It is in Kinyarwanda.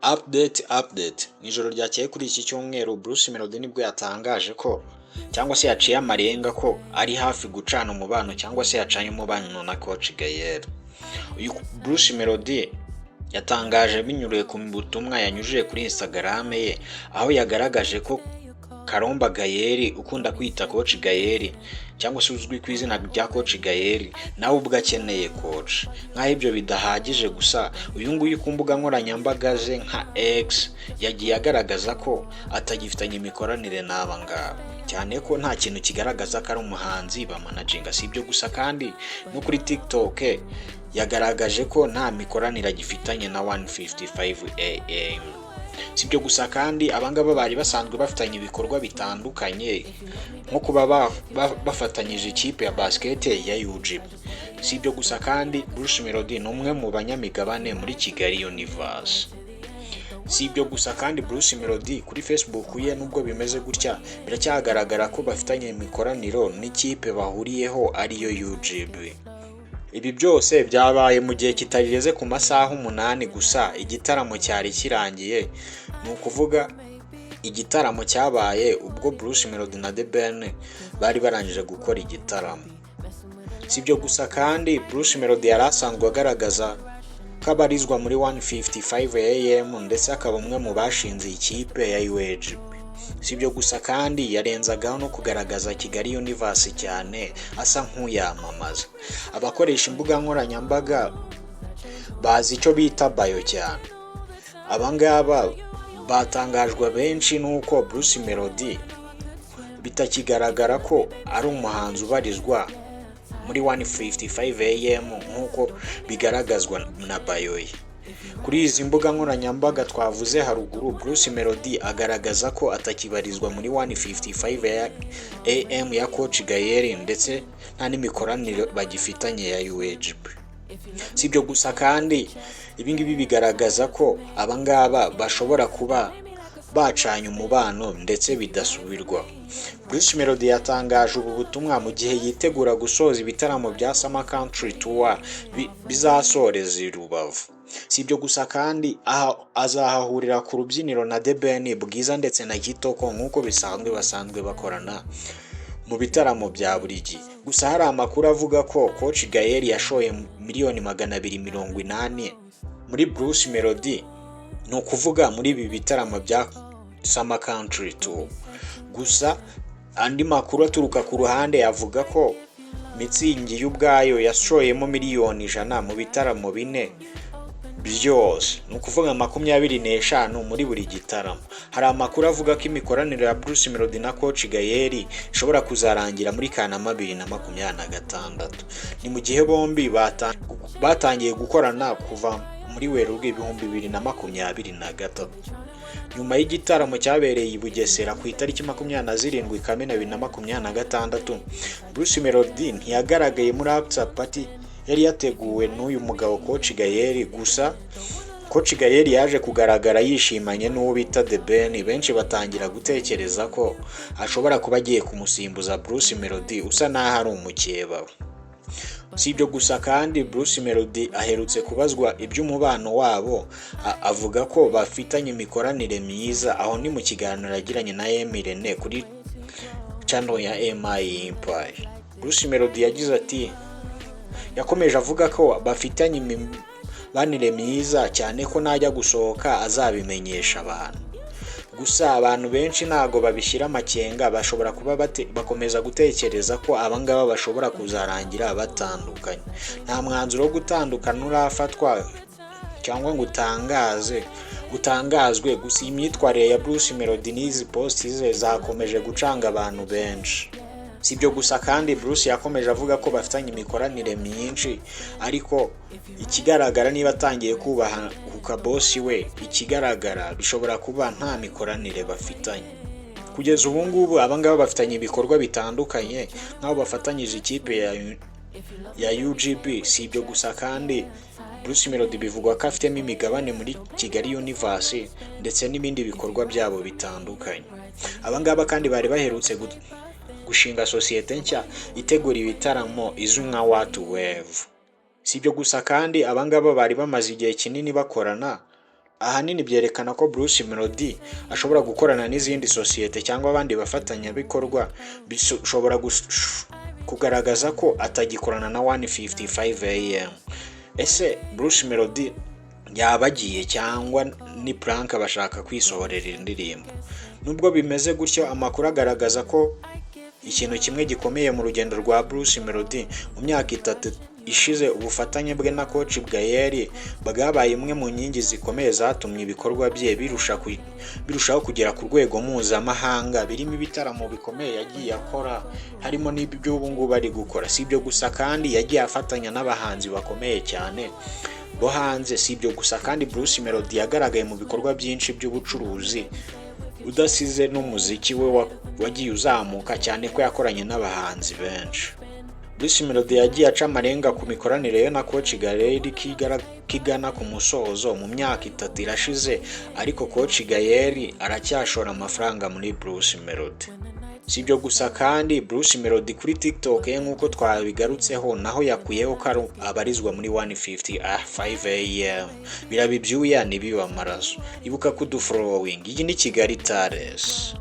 Update, update! Mu ijoro ryakeye kuri iki cyumweru, Bruce Melody nibwo yatangaje ko, cyangwa se yaciye amarenga ko ari hafi gucana umubano, cyangwa se yacanye umubano na Coach Gael. Uyu Bruce Melody yatangaje binyuriye ku butumwa yanyujije kuri Instagram ye, aho yagaragaje ko Karomba Gael, ukunda kwita Coach Gael cyangwa se uzwi ku izina rya Coach Gael, nawe ubwo akeneye coach. Nk'aho ibyo bidahagije gusa, uyu nguyu ku mbuga nkoranyambaga ze nka X yagiye agaragaza ko atagifitanye imikoranire n'aba ngaba, cyane ko nta kintu kigaragaza ko ari umuhanzi bamanaginga. Si ibyo gusa kandi, no kuri TikTok yagaragaje ko nta mikoranire agifitanye na 155 AM. Si ibyo gusa kandi, abangaba bari basanzwe bafitanye ibikorwa bitandukanye, nko kuba bafatanyije ikipe ya basket ya UGB. Si ibyo gusa kandi, Bruce Melody ni umwe mu banyamigabane muri Kigali Universe. Si ibyo gusa kandi, Bruce Melody kuri Facebook ye, nubwo bimeze gutya, biracyagaragara ko bafitanye imikoraniro n'ikipe bahuriyeho, ariyo UGB. Ibi byose byabaye mu gihe kitageze ku masaha 8 gusa igitaramo cyari kirangiye. Ni ukuvuga igitaramo cyabaye ubwo Bruce Melody na The Ben bari barangije gukora igitaramo. Si ibyo gusa kandi, Bruce Melody yari asanzwe agaragaza ko abarizwa muri 155 AM, ndetse akaba umwe mu bashinze ikipe ya UGB. Si ibyo gusa kandi, yarenzagaho no kugaragaza Kigali Universe cyane, asa nk'uyamamaza. Abakoresha imbuga nkoranyambaga bazi icyo bita bio cyane. Abangaba batangajwe benshi n'uko Bruce Melody bitakigaragara ko ari umuhanzi ubarizwa muri 155 AM nk'uko bigaragazwa na bio ye. Kuri izi mbuga nkoranyambaga twavuze haruguru, Bruce Melody agaragaza ko atakibarizwa muri 155 AM ya Coach Gael, ndetse nta n'imikoranire bagifitanye ya UGB. Si ibyo gusa kandi, ibingibi bigaragaza ko abangaba bashobora kuba bacanye umubano ndetse bidasubirwaho. Bruce Melody yatangaje ubu butumwa mu gihe yitegura gusoza ibitaramo bya Summer Country Tour bizasoreza i Rubavu. Si ibyo gusa kandi, aha azahahurira ku rubyiniro na The Ben, Bwiza ndetse na Kitoko, nk'uko bisanzwe bakorana mu bitaramo bya buri gihe. Gusa hari amakuru avuga ko Coach Gael yashoye miliyoni 280 muri Bruce Melody, ni ukuvuga muri ibi bitaramo bya Summer Country Tour. Gusa andi makuru aturuka ku ruhande avuga ko Mützig yo ubwayo yashoyemo miliyoni 100 mu bitaramo bine byose, ni ukuvuga 25 muri buri gitaramo. Hari amakuru avuga ko imikoranire ya Bruce Melody na Coach Gael ishobora kuzarangira muri Kanama 2026. Ni mu gihe bombi batangiye gukorana kuva muri Werurwe 2023. Nyuma y'igitaramo cyabereye i Bugesera ku itariki 27 Kamena 2026, Bruce Melody ntiyagaragaye muri after party yari yateguwe n'uyu mugabo Coach Gael. Gusa Coach Gael yaje kugaragara yishimanye n'uwo bita The Ben, benshi batangira gutekereza ko ashobora kuba agiye kumusimbuza Bruce Melody usa n'aho ari umukeba we. Si ibyo gusa kandi, Bruce Melody aherutse kubazwa iby'umubano wabo, avuga ko bafitanye imikoranire myiza. Aho ni mu kiganiro yagiranye na M Irene kuri channel ya MI Empire. Bruce Melody yagize ati, yakomeje avuga ko bafitanye imibanire myiza cyane, ko najya gusohoka azabimenyesha abantu. Gusa abantu benshi ntago babishyira amakenga, bashobora kuba bakomeza gutekereza ko abangaba bashobora kuzarangira batandukanye. Nta mwanzuro wo gutandukana urafatwa cyangwa ngo utangazwe. Gusa iyi myitwarire ya Bruce Melody n'izi post ze zakomeje gucanga abantu benshi. Si ibyo gusa kandi, Bruce yakomeje avuga ko bafitanye imikoranire myinshi, ariko ikigaragara, niba atangiye kubaha boss we, ikigaragara bishobora kuba nta mikoranire bafitanye. Kugeza ubu ngubu abangaba bafitanye ibikorwa bitandukanye, nk'aho bafatanyije ikipe ya UGB. Si ibyo gusa kandi, Bruce Melody bivugwa ko afitemo imigabane muri Kigali Universe ndetse n'ibindi bikorwa byabo bitandukanye. Abangaba kandi bari baherutse gushinga sosiyete nshya itegura ibitaramo izwi nka Watu Wave. Si ibyo gusa kandi, abangaba bari bamaze igihe kinini bakorana. Ahanini byerekana ko Bruce Melody ashobora gukorana n'izindi sosiyete cyangwa abandi bafatanyabikorwa, bishobora kugaragaza ko atagikorana na 155 AM. Ese Bruce Melody yaba agiye cyangwa ni prank bashaka kwisohorera indirimbo? Nubwo bimeze gutyo, amakuru agaragaza ko ikintu kimwe gikomeye mu rugendo rwa Bruce Melody mu myaka 3 ishize, ubufatanye bwe na Coach Gael bwabaye imwe mu nkingi zikomeye zatumye ibikorwa bye birushaho kugera ku rwego mpuzamahanga, birimo ibitaramo bikomeye yagiye akora, harimo n'iby'ubu ngubu ari gukora. Si ibyo gusa kandi, yagiye afatanya n'abahanzi bakomeye cyane bo hanze. Si ibyo gusa kandi, Bruce Melody yagaragaye mu bikorwa byinshi by'ubucuruzi udasize n'umuziki we wagiye uzamuka cyane ko yakoranye n'abahanzi benshi. Bruce Melody yagiye aca amarenga ku mikoranire ye na Coach Gael kigana ku musozo. Mu myaka 3 irashize, ariko Coach Gael aracyashora amafaranga muri Bruce Melody. Si ibyo gusa kandi, Bruce Melody kuri TikTok ye, nk'uko twabigarutseho, naho yakuyeho ko abarizwa muri 155 AM. Biraba ibyuya ntibibe amaraso. Ibuka kudufollowing. Iyi ni Kigali Tares.